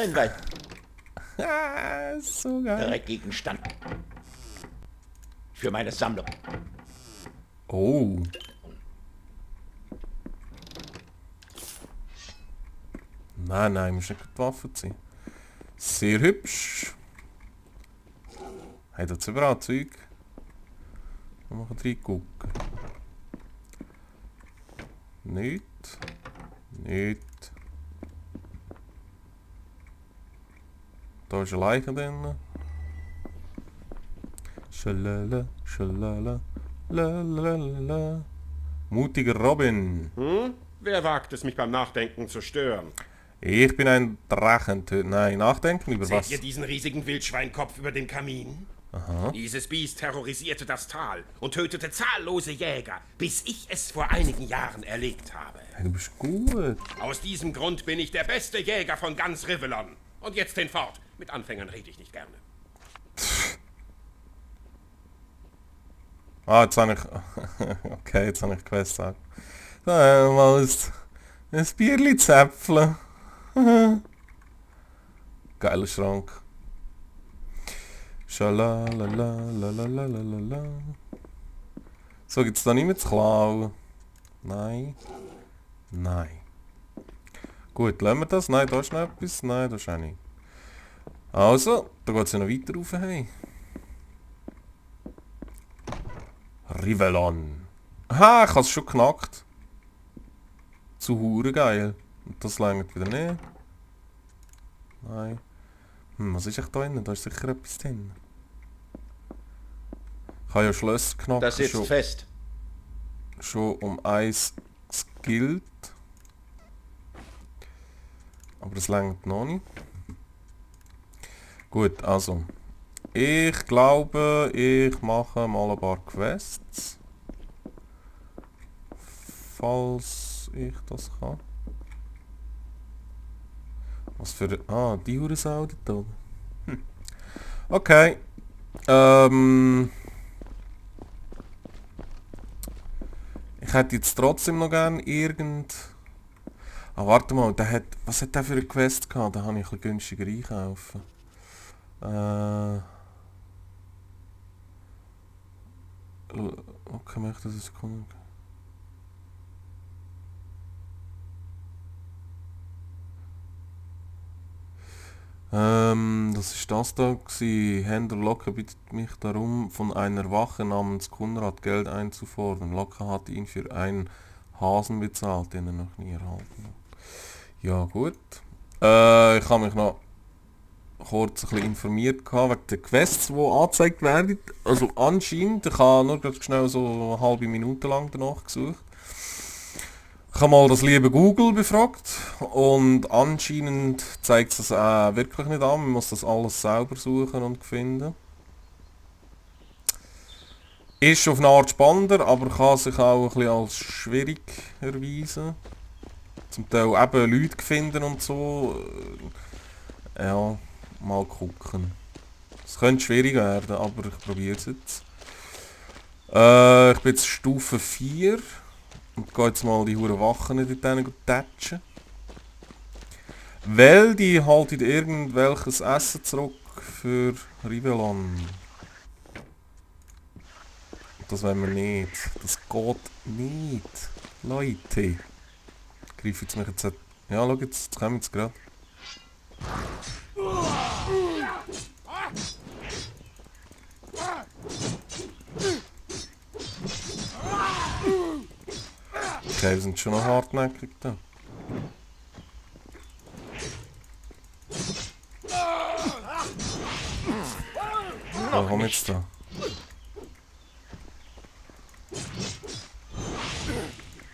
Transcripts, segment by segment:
Ein weit So geil. Gegenstand. Für meine Sammlung. Oh. Nein, muss nicht die Waffe ziehen. Sehr hübsch. Hat jetzt überall Zeug. Wir machen reingucken. Nicht. Da ist eine Leiche drin. Schalala, schalala, lalalala. Mutiger Robin. Hm? Wer wagt es, mich beim Nachdenken zu stören? Ich bin ein Drachentöter. Nein, nachdenken über was? Seht ihr diesen riesigen Wildschweinkopf über dem Kamin? Dieses Biest terrorisierte das Tal und tötete zahllose Jäger, bis ich es vor einigen Jahren erlegt habe. Hey, du bist gut. Aus diesem Grund bin ich der beste Jäger von ganz Rivellon. Und jetzt hinfort. Mit Anfängern rede ich nicht gerne. Ah, jetzt habe ich... Okay, jetzt habe ich Quest gesagt. Mal ein Bierli zäpfeln. Geiler Schrank. Schalalalalalalalala. So, gibt's da nicht mehr zu klauen? Nein. Gut, lassen wir das? Nein, da ist noch etwas. Nein, da ist auch nicht. Also, da geht es ja noch weiter rauf. Hey. Rivellon. Aha, ich habe es schon geknackt. Zu hure geil. Und das längert wieder nicht. Nein. Was ist echt da drin? Da ist sicher etwas drin. Ich habe ja Schlösser geknackt. Das sitzt fest. Schon um eins geskillt. Aber das längert noch nicht. Gut, also. Ich glaube, ich mache mal ein paar Quests. Falls ich das kann. Was für... Ah, die Hurensound da oben. Okay. Ich hätte jetzt trotzdem noch gern irgend... Ah, warte mal, der hat... Was hat der für eine Quest gehabt? Da habe ich ein bisschen günstiger einkaufen. Okay, möchte das jetzt kommen. Das ist das da gewesen. Händler Locke bittet mich darum, von einer Wache namens Konrad Geld einzufordern. Locke hat ihn für einen Hasen bezahlt, den er noch nie erhalten hat. Ja gut. Ich habe mich noch kurz ein bisschen informiert wegen der Quests, die angezeigt werden. Also anscheinend, ich habe nur ganz schnell so eine halbe Minute lang danach gesucht. Ich habe mal das liebe Google befragt und anscheinend zeigt es wirklich nicht an. Man muss das alles selber suchen und finden. Ist auf eine Art spannender, aber kann sich auch ein bisschen als schwierig erweisen. Zum Teil eben Leute finden und so. Ja, mal gucken. Es könnte schwierig werden, aber ich probiere es jetzt. Ich bin jetzt Stufe 4. Und gehe jetzt mal die hure Wachen nicht denen tätschen. Weil die halten irgendwelches Essen zurück für Rivellon. Das wollen wir nicht. Das geht nicht. Leute. Greifen jetzt mich jetzt... Ja, schau jetzt kommen jetzt gerade. Okay, wir sind schon noch hartnäckig da. Oh, komm jetzt da.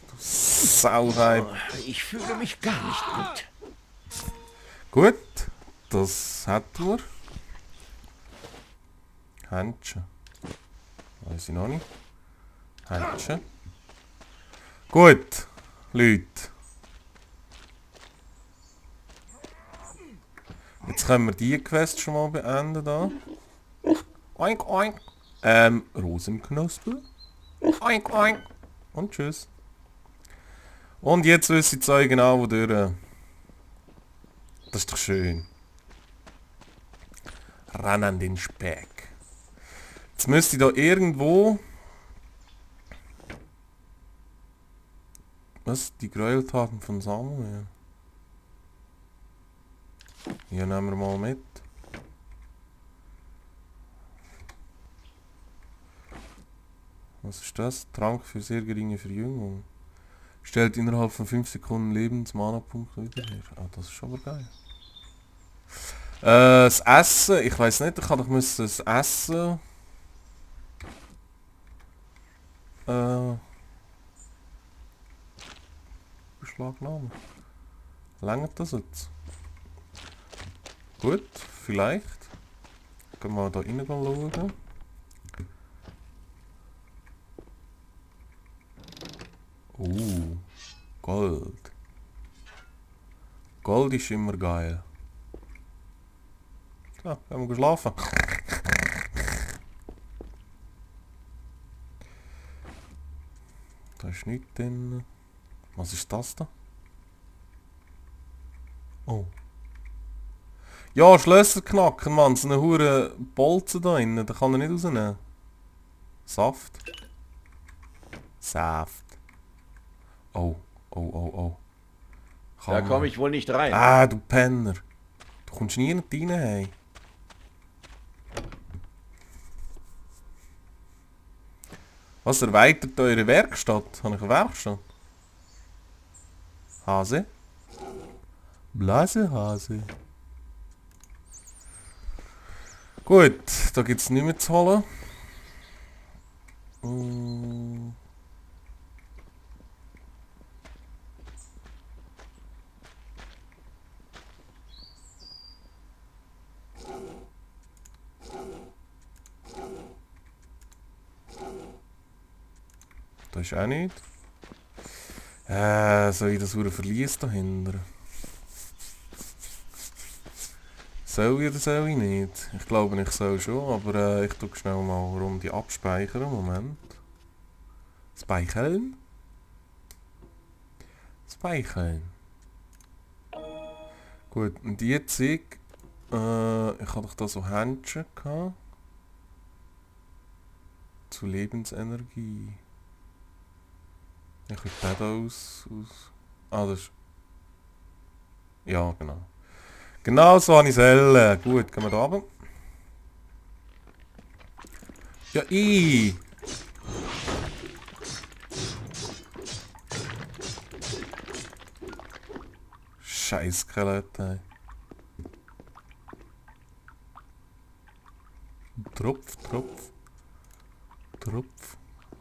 Du Sauweib. Ich fühle mich gar nicht gut. Gut, das hätten wir. Händchen. Weiß ich noch nicht. Händchen. Gut, Leute. Jetzt können wir die Quest schon mal beenden da. Oink oink. Rosenknospe. Oink oink. Und tschüss. Und jetzt wisst ihr genau, wo durch. Das ist doch schön. Ran an den Speck. Jetzt müsste ich da irgendwo... Was? Die Gräueltaten von Samuel? Hier nehmen wir mal mit. Was ist das? Trank für sehr geringe Verjüngung. Stellt innerhalb von 5 Sekunden Lebensmana-Punkte wieder her. Ah, das ist schon aber geil. Das Essen, ich weiß nicht, ich müsste das Essen... beschlagnahmen. Längert das jetzt? Gut, vielleicht. Können wir da rein schauen. Gold. Gold ist immer geil. So, können wir schlafen. Da ist nichts drin. Was ist das da? Oh. Ja, Schlösser knacken, Mann. So eine hure Bolzen da drin. Da kann er nicht rausnehmen. Saft. Saft. Oh. Da komme ich wohl nicht rein. Ah, du Penner. Du kommst nie nicht rein, hey. Was erweitert eure Werkstatt? Habe ich eine Werkstatt? Hase? Blasehase. Gut, da gibt es nichts mehr zu holen. Das ist auch nicht. Soll ich das Verlies dahinter? Soll ich oder soll ich nicht? Ich glaube, ich soll schon, aber ich tue schnell mal eine Runde abspeichern. Moment. Speichern. Gut, und jetzt ich hatte doch da so Händchen gehabt. Zu Lebensenergie. Ich krieg den da aus... Ah, das ist... Ja, genau. Genau so habe ich es. Gut, gehen wir da runter. Ja, Scheiß Skelett, ey. Tropf.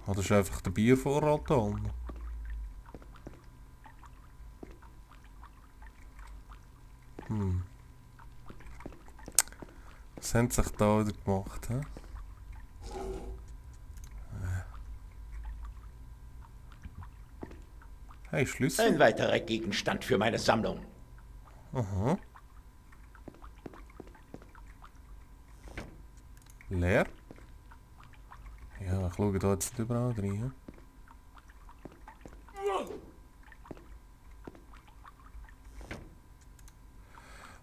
Ah, das ist einfach der Biervorrat da unten. Was haben sie sich da wieder gemacht, hä? Hey, Schlüssel. Ein weiterer Gegenstand für meine Sammlung. Aha. Leer? Ja, ich schaue da jetzt nicht überall rein.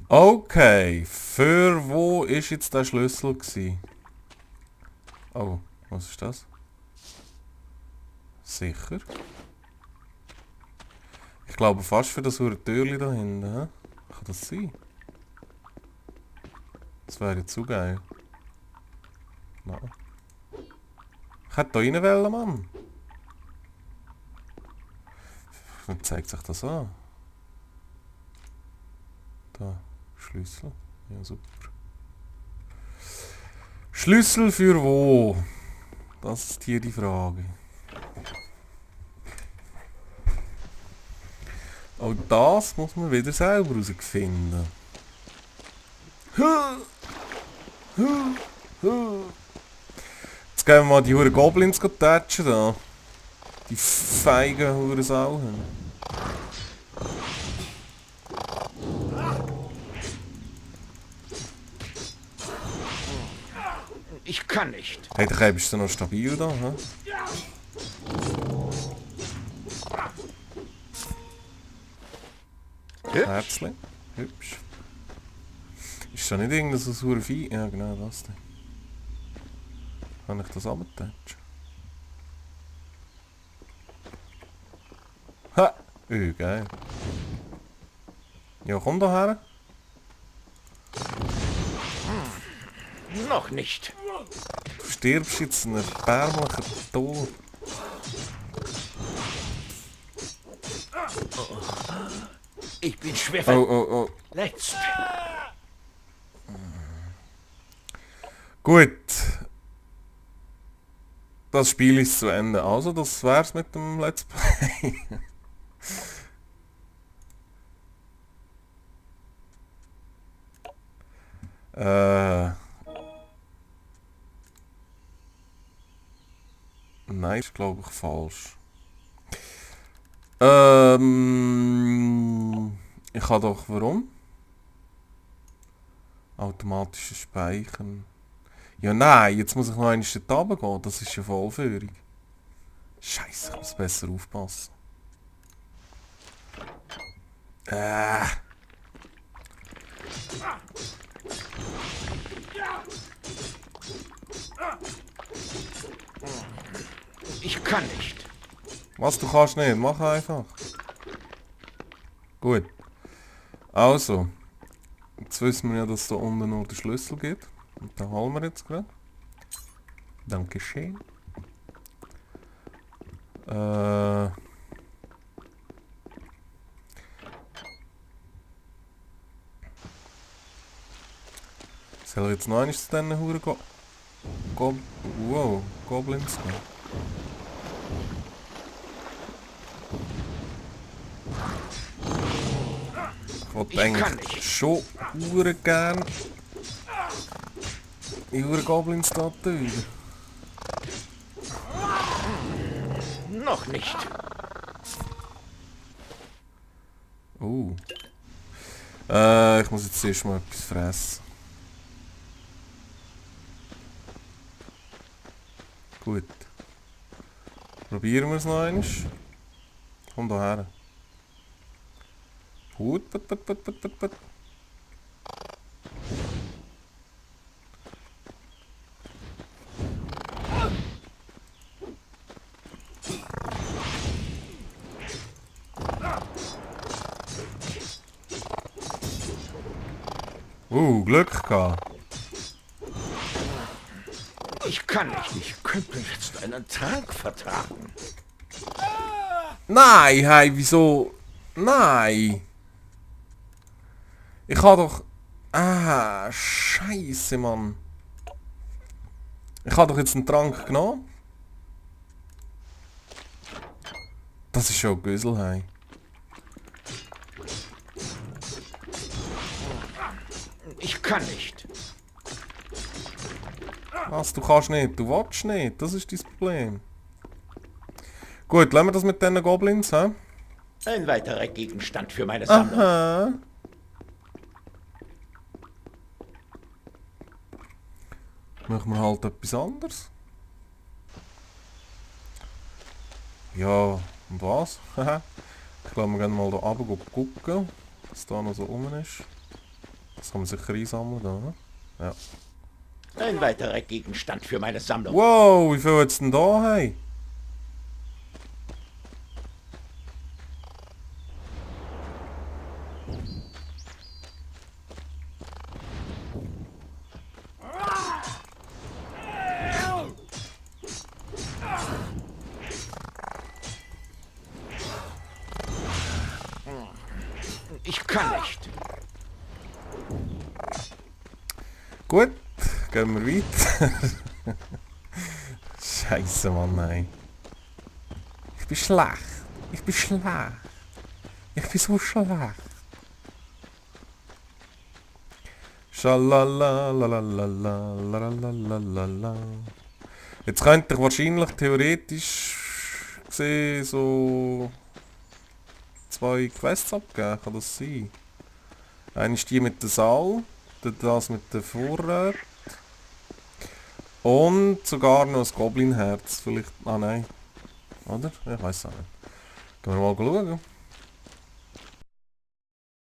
Okay, für wo ist jetzt der Schlüssel gewesen? Oh, was ist das? Sicher? Ich glaube fast für das Türchen da hinten, hä? Kann das sein? Das wäre jetzt zu geil. Nein. Ich hätte da rein wollen, Mann. Dann zeigt sich das an. Da, Schlüssel. Ja, super. Schlüssel für wo? Das ist hier die Frage. Auch das muss man wieder selber herausfinden. Jetzt gehen wir mal die Huren Goblins tatschen da. Die feigen Huren Sauen. Ich kann nicht. Hey, der Käbe ist noch stabil da, hä? Herzlich. Hübsch. Ist da nicht irgendein so sauer Vieh? Ja genau, das denn. Kann ich das runtertatschen? Ha! Geil. Ja, komm da her. Noch nicht. Du stirbst jetzt einen erbärmlichen Tod. Ich bin schwer Oh. verletzt. Gut. Das Spiel ist zu Ende. Also, das wär's mit dem Let's Play. Nein, ist glaube ich falsch. Ich habe doch warum? Automatisches Speichern. Ja nein, jetzt muss ich noch einmal dort runtergehen. Das ist ja Vollführung. Scheiße, ich muss besser aufpassen. Ich kann nicht. Was, du kannst nicht? Mach einfach. Gut. Also. Jetzt wissen wir ja, dass da unten noch den Schlüssel gibt. Und den holen wir jetzt gerade. Dankeschön. Soll ich jetzt noch einmal zu diesen Huren Goblins gehen? Ich wollte eigentlich schon Huren gern die Huren Goblins da töten. Noch nicht. Ich muss jetzt erst mal etwas fressen. Gut. Probieren wir es noch einmal. Komm da her. Gut, put. Glück gehabt. Ich kann nicht. Ich könnte jetzt einen Trank vertragen. Nein, hey, wieso? Nein. Ich habe doch... Scheiße, Mann. Ich habe doch jetzt einen Trank genommen. Das ist schon Güssel, hey. Ich kann nicht. Was, du kannst nicht, du willst nicht, das ist dein Problem. Gut, lassen wir das mit diesen Goblins, hä? Ein weiterer Gegenstand für meine Sammlung. Aha. Machen wir halt etwas anderes. Ja, und was? Ich glaube, wir gehen mal da runter gucken, was da noch so rum ist. Das kann man sicher einsammeln, da, ne? Ja. Ein weiterer Gegenstand für meine Sammlung. Wow, wie viel jetzt denn da, hey? Ich kann nicht. Gut, gehen wir weiter. Scheiße, Mann, nein. Ich bin schlecht. Ich bin so schlecht. Schalalalalalalalala. Jetzt könnte ich wahrscheinlich theoretisch gesehen so 2 Quests abgeben, kann das sein? Eine ist die mit der Saal, das mit der Vorrat. Und sogar noch ein Goblin-Herz. Vielleicht. Ah nein. Oder? Ich weiß auch nicht. Gehen wir mal schauen.